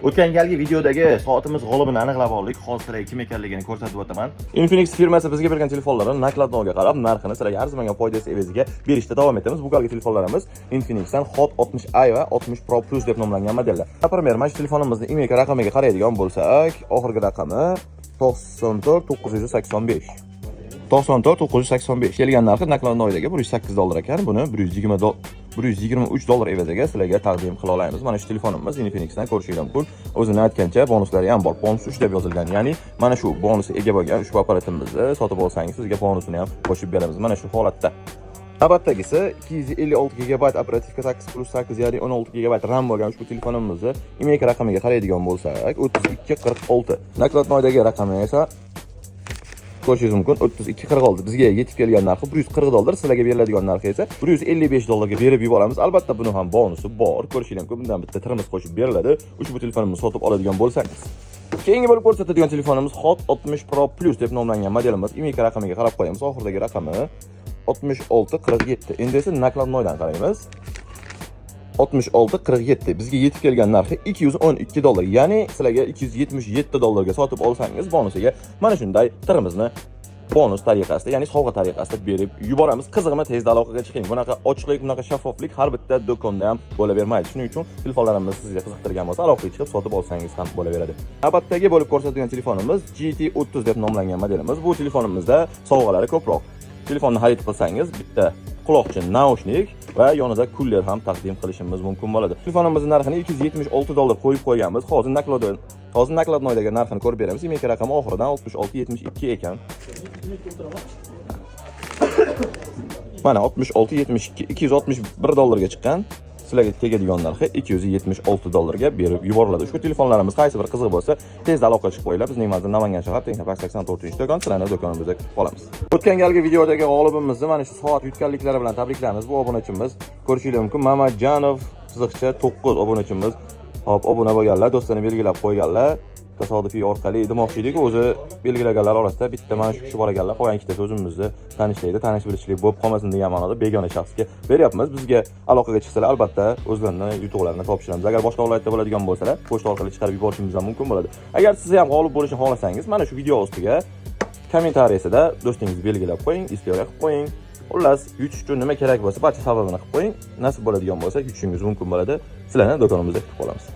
O'tgan galgi videodagi soatimiz g'olibini aniqlab oldik. Hozir sizlarga kim ekanligini ko'rsatib o'taman. Infinix firmasi bizga bergan telefonlarni накладной ga qarab narxini sizlarga arzimagan foydasi evaziga berishda davom etamiz. Bu galgi telefonlarimiz Infinixdan Hot 60i va 60 Pro Plus deb nomlangan modellar. Например, mana shu telefonimizni IMEI raqamiga qaraydigan bo'lsak, oxirgi raqami 94 985. 94 985 kelgan narxi накладной dagi 108 dollar ekan. Buni 123 dollar evaziga sizlarga taqdim qila olamiz. Mana shu telefonimiz Infinixdan, ko'rishingiz mumkin. O'zini aytgancha bonuslari ham bor. Bonus 3 deb yozilgan. Ya'ni mana shu bonusga ega bo'lgan ushbu apparatimizni sotib olsangiz, sizga bonusini ham qo'shib beramiz. Mana shu holatda. Navbatdagisi 256 GB оперативка, 8 plus 8, ya'ni 16 GB RAM bo'lgan ushbu telefonimizni IMEI raqamiga qaraydigan bo'lsak, 3246. Накладной dagi raqami esa, ko'rishingiz mumkin, 3246. Bizga yetib kelgan narxi 140 dollar, sizlarga beriladigan narxi esa 155 dollarga berib yuboramiz. Albatta, buni ham bonusi bor. Ko'rishingiz mumkin, bundan bitta termos qo'shib beriladi ushbu telefonimizni sotib oladigan bo'lsangiz. Keyingi bo'lib ko'rsatadigan telefonimiz Hot 60 Pro Plus deb nomlangan modelimiz. IMEI raqamiga qarab qo'yamiz. Oxiridagi raqami 6647. Endi esa накладной dan qaraymiz. 6647. Bizga yetib kelgan narxi 212 dollar, ya'ni sizlarga 277 dollarga sotib olsangiz, bonusiga mana shunday tig'imizni bonus tariqasida, ya'ni sovg'a tariqasida berib yuboramiz. Qizig'imi, tezda aloqaga chiqing. Bunaqa ochiqlik, bunaqa shaffoflik har bitta do'konda ham bo'lavermaydi. Shuning uchun telefonlarimiz sizga qiziqtirgan bo'lsa, aloqaga chiqib sotib olsangiz ham bo'laveradi. Navbatdagi bo'lib ko'rsatadigan telefonimiz GT 30 deb nomlangan modelimiz. Bu telefonimizda sovg'alari ko'proq. Telefonni xarid qilsangiz, bitta quloqchin, наушник va yonida кулер ham taqdim qilishimiz mumkin bo'ladi. Telefonimizning narxini 276 dollar qo'yib qo'yganmiz. Hozir накладной dagi narxini ko'rib beramiz. IMEI raqami oxiridan 6672 ekan. Mana, 6672, 261 dollarga chiqqan. Sizlarga tegadigan narxi 276 dollarga berib yuboriladi. Ushbu telefonlarimiz qaysi bir qiziq bo'lsa, tez aloqaga chiqib qo'yinglar. Bizning manzil: Namangan shahar, Texnopark 84-do'kon. Sizlarni do'konimizda kutib qolamiz. O'tgan galgi videodagi g'olibimizni mana shu soat yutganliklari bilan tabriklaymiz. Bu obunachimiz, ko'rishingiz mumkin, Mamadjanov chiziqcha 9 obunachimiz. Hop, obuna bo'lganlar, do'stini belgilab qo'yganlar. Tasodifiy orqali demoqchi edik, o'zi belgilaganlar orasida bitta mana shu kishi bor ekanlar, qolgan ikkitasi o'zimizni tanishlaydi. Tanish bilishlik bo'lib qolmasin degan ma'noda begona shaxsga beryapmiz. Bizga aloqaga chiqsalar, albatta o'zlarini yutuqlarini topshiramiz. Agar boshqa viloyatda bo'ladigan bo'lsalar, pochta orqali chiqarib yuborishimiz ham mumkin bo'ladi. Agar siz ham g'olib bo'lishni xohlasangiz, mana shu video ostiga kommentariyasida do'stingizni belgilab qo'ying, история qilib qo'ying. Xullas, yutish uchun nima kerak bo'lsa, barcha sababini qilib qo'ying. Nasib bo'ladigan bo'lsa, yutishingiz mumkin bo'ladi. Sizlarni do'konimizda kutib qolamiz.